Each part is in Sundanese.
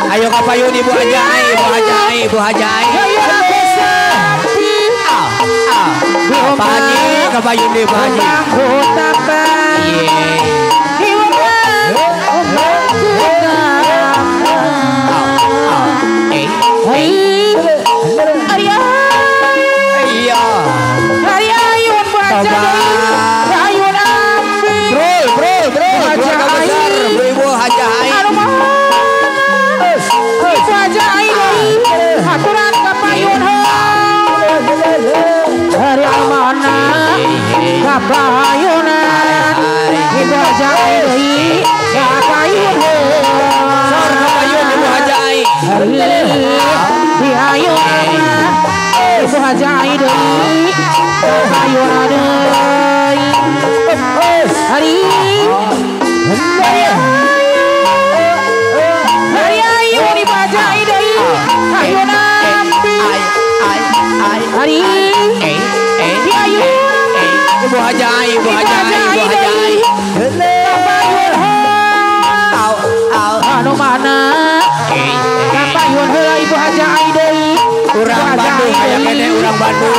Ayo kapayun Ibu Haja Ai, Ibu Haja Ai, Ibu Haja Ai. Pak Haji, kapayun deh Pak Haji. Iya. Bro, bro, keluarga besar, Ibu Haja Ai. Ibu Haja Ai aturan kapayun hari mana kapayunan Ibu Haja Ai kapayun sor kapayun Ibu Haja Ai di ayun Ibu Haja Ai kapayunan hari hari ayun Ibu Haja Ai ayunan hari Ibu Haja Ai, Ibu Haja Ai, Ibu Haja Ai. Anu mana? Kapayun heula Ibu Haja Ai deui. Urang Bandung aya kene urang Bandung.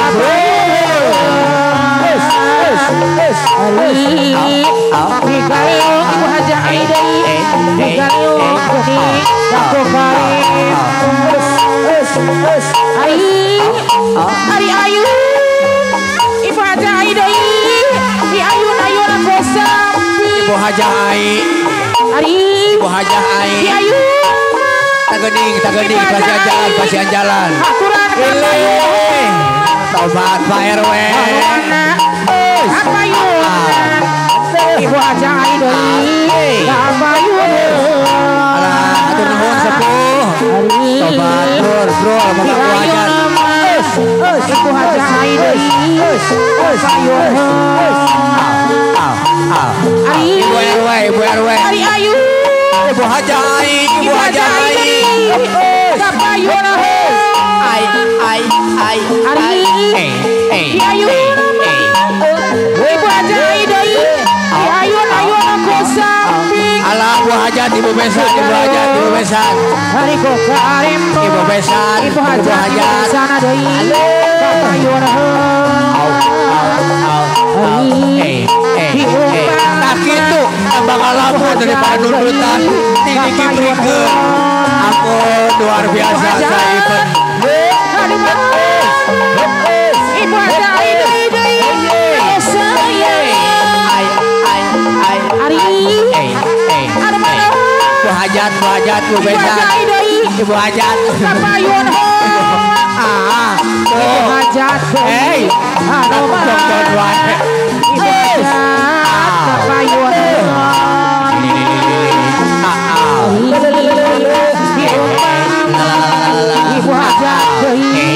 Ibu Haja Ai deui. Hari ayu. Ibu Haja Ai deui. Di ayun-ayun aku sampi. Ibu Haja Ai. Ari. Ibu Haja Ai. Di ayun. Tagening, tagening, pasian jalan, pasian jalan. Aturan kapayun. Tobat Pak RW. Kapayun. Ibu Haja Ai deui. Kapayun. Alah, atur nuhun sepuh. Tobat, bro, bro, Bapak Bu Hajar. Ibu Haja Ai deui. Kapayun. Ibu RW, Ibu RW. Ari ayu. Ibu Haja Ai, Ibu Haja Ai. Kapayun. Ai, ai, ai, Ari. Eh, Di ayun. Ibu Haja Ai deui. Di ayun ayun aku samping. Alah, Bu Hajat, Ibu Besan, Ibu Hajat, Ibu Besan. Hari ko karim. Ibu Besan, Ibu Haja Hajat. Sana deui. Kapayun. Au, au, au, au. Eh, eh, eh. Nah gitu, tambah ngalamun daripada nundutan. Tinggi kiprikeun. Ampun, luar biasa Saipen. Ibu Haja Ai deui deui. Ai, ai, ai, Ari. Eh, eh, eh. Bu Hajat, Bu Hajat, Bu Besan. Ibu Hajat. Kapayun. Ah, Ibu Hajat. Hey, anu tonton wae. Ibu Hajat. Kapayun. Ibu Hajat deui.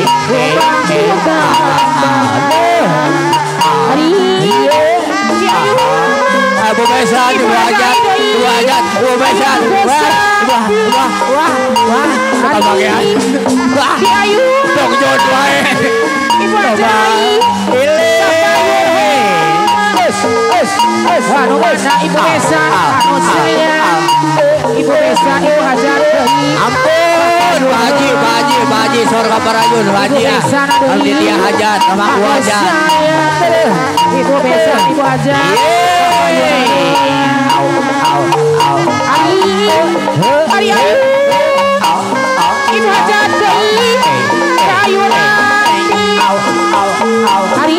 Ibu Besan, Ibu Hajat, Ibu Hajat, Ibu Besan. Wah, wah, wah, wah, wah. Kebagian. Wah, dong jod wae. Ibu Haja Ai. Anu mana Ibu Besan, anu saya. Ibu Besan, Ibu Hajat deui. Ampun, Pak Haji, Pak Haji, Pak Haji, sorga parayun, Pak Haji ya. Kalau dia hajat, sama Bu Hajat. Ibu Besan, Ibu Hajat. Au, au, au. Ari, Ari, ayu. Ibu Hajat deui. Ayun. Au, au, au. Ari,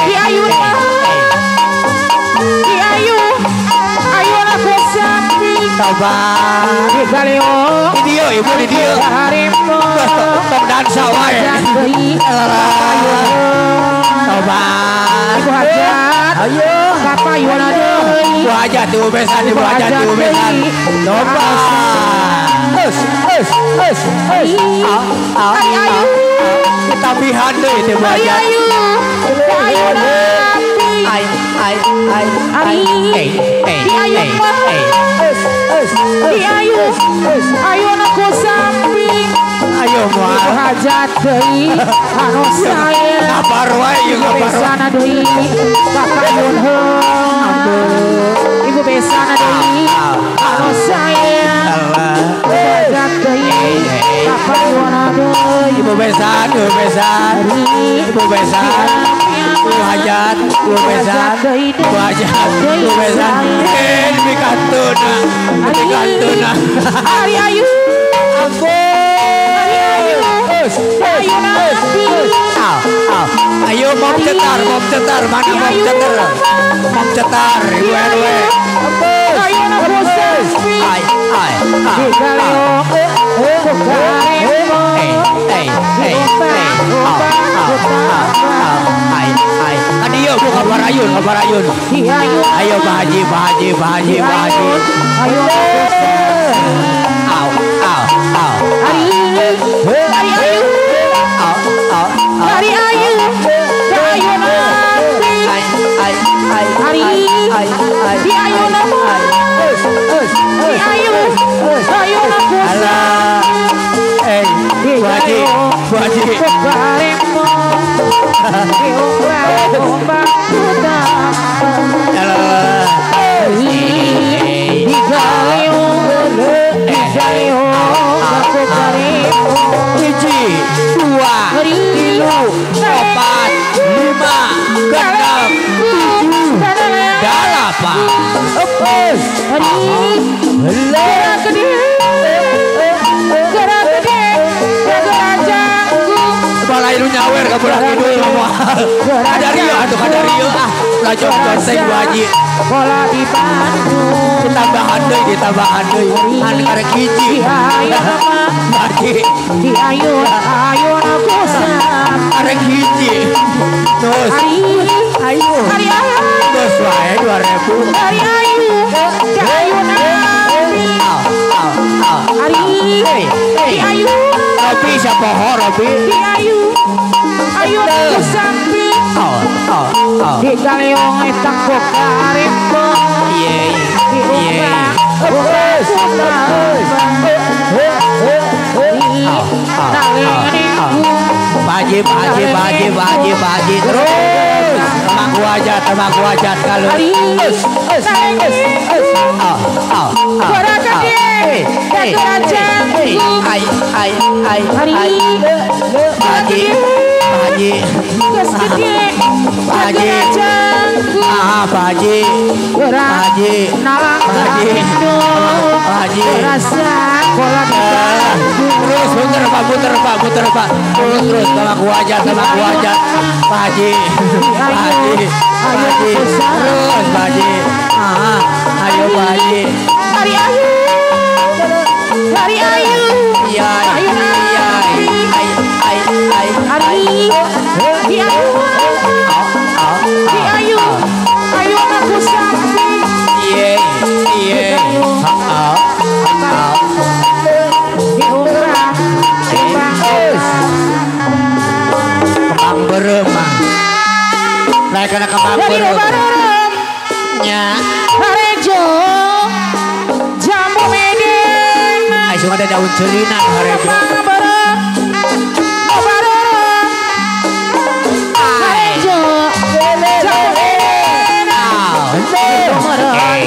di ayun. Di ayun. Ayun aku samping. Tobat. Di galeo. Di dieu, Ibu di dieu. Tong dansa wae. Tobat. Ibu Hajat. Ayo. Kapayun deui. Ibu Hajat, Ibu Besan, Ibu Hajat, Ibu Besan. Tobat. Es, es, es, es. Au, au, au. Ketabihan deui teh Bu Hajat. Ayu. Ayun. Ai, ai, ai, ai. Eh, eh, eh, eh. Es, es, Di ayu. Ayun aku samping. Ayo moal. Ibu Hajat deui. Anu saya. Ngabar wae ieu ngabar. Besana deui. Kapayun heuh. Ibu Besana deui. Anu saya. Allah. Ibu besan, ibu besan, ibu besan, ibu hajat, ibu besan, ibu hajat, ibu besan. Eh, demi kantuna, demi kantuna. Ari ayu. Ampun. Ayo mom cetar, mana mom cetar? Mom cetar, ibu RW. Ai, ai, ai, ai, ai. Adio buka barayun, barayun. Ayo Pak Haji, Pak Haji, Pak Haji, Pak Haji. Au, au, au. Ari ayu, au, au, ari ayu, ayu nanti. Ai, ai, ai, ari, ai, ai, di ayu nama. Di ayu, ayu aku. Alah, eh, Bu Haji, Bu Haji. Hiji, dua, tilu, empat, lima, enam, tujuh, delapan. Balai lu nyawer ka bulan kidul moal. Kadario atuh kadario ah, lajong goseng Bu Haji. Bola dibantu. Ditambahan deui, ditambahan deui. Anu karek hiji. Haji. Di ayu ayu aku karek hiji. Terus. Ayo. Ari ayu. Terus wae 2000. Ari ayu. Ayu nanti. Au, au, au. Ari. Di ayu. Robi siapa ho Robi? Di ayu. Ayu aku sampi. Oh, oh, oh. Di galeong eta kokarempo. Ye, ye. Pak Haji, Pak Haji, Pak Haji, Pak Haji, Pak Haji terus. Temaku aja, temaku aja kalau. Terus, terus, terus. Oh, oh, oh. Ai, ai, ai, ai. Pak Haji, Pak Haji, Pak Haji, ah, Pak Haji, Pak Haji, Pak Haji, Pak Haji. Terus puter Pak, puter Pak, puter Pak, terus terus sama aku aja, sama aku aja, Pak Haji, Pak Haji, Pak Haji, terus Pak Haji, ah, ayo Pak Haji. Ari ayu, ari ayu, iya, iya, ai, ai, ai, ari, di ayu, di ayu, ayu aku sampai. Iya, iya, ah, ah. Kembang berem, naik kena kembang berem. Nya. Harejo, jambu meden. Ay, cuma ada daun celina harejo. Kembang berem, bareng. Harejo, jambu meden. Harejo, jambu meden.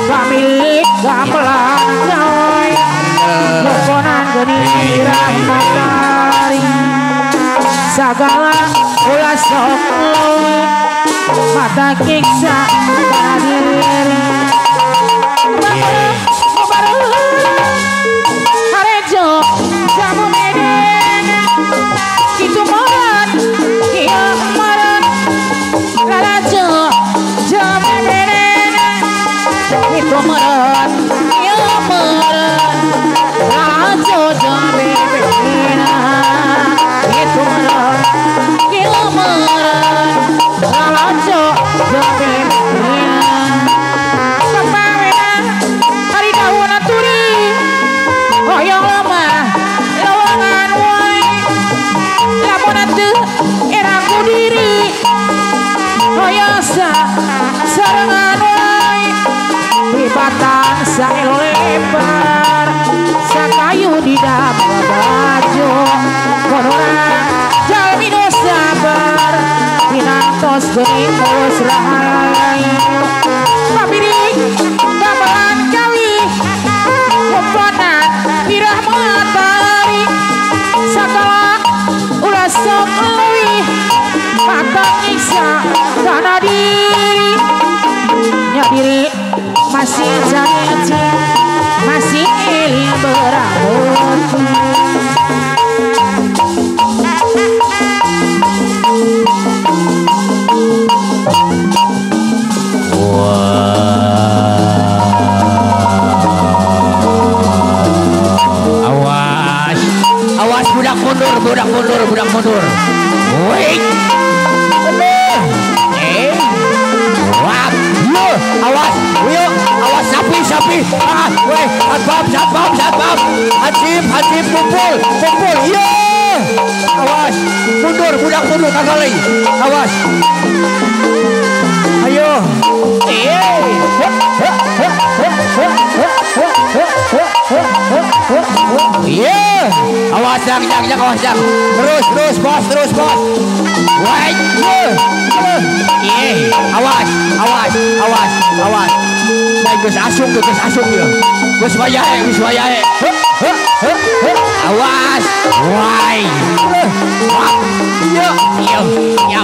Pemilik gamelan coy, leponan geni matahari, sagala ulah sok mata kiksa diri. Harejo jamu meden, kitu mora. Saelo lebar sakayu di dalam baju konora jalmi nu sabar pinantos geuning mulus rahayu papiring gamelan kali kumponan pirah matari sakala ulah sok leuwih mata nyiksa kana diri nya diri masih janji masih eling berambut. Awas, awas budak mundur, budak mundur, budak mundur. Wait, wap, awas, yuk, awas sapi, sapi, ah, weh, satpam, satpam, satpam, hansip, hansip, kumpul, kumpul, iya, awas, mundur, budak mundur, kagak awas, ayo, iya, awas, jang, jang, jang, awas, jang, terus, terus, bos, terus, bos, wait, iya, awas, awas, awas, awas. Baik, geus asung, geus asung ya. Geus wayahe, geus wayahe. Awas, wai. Wap, iya, iya, iya.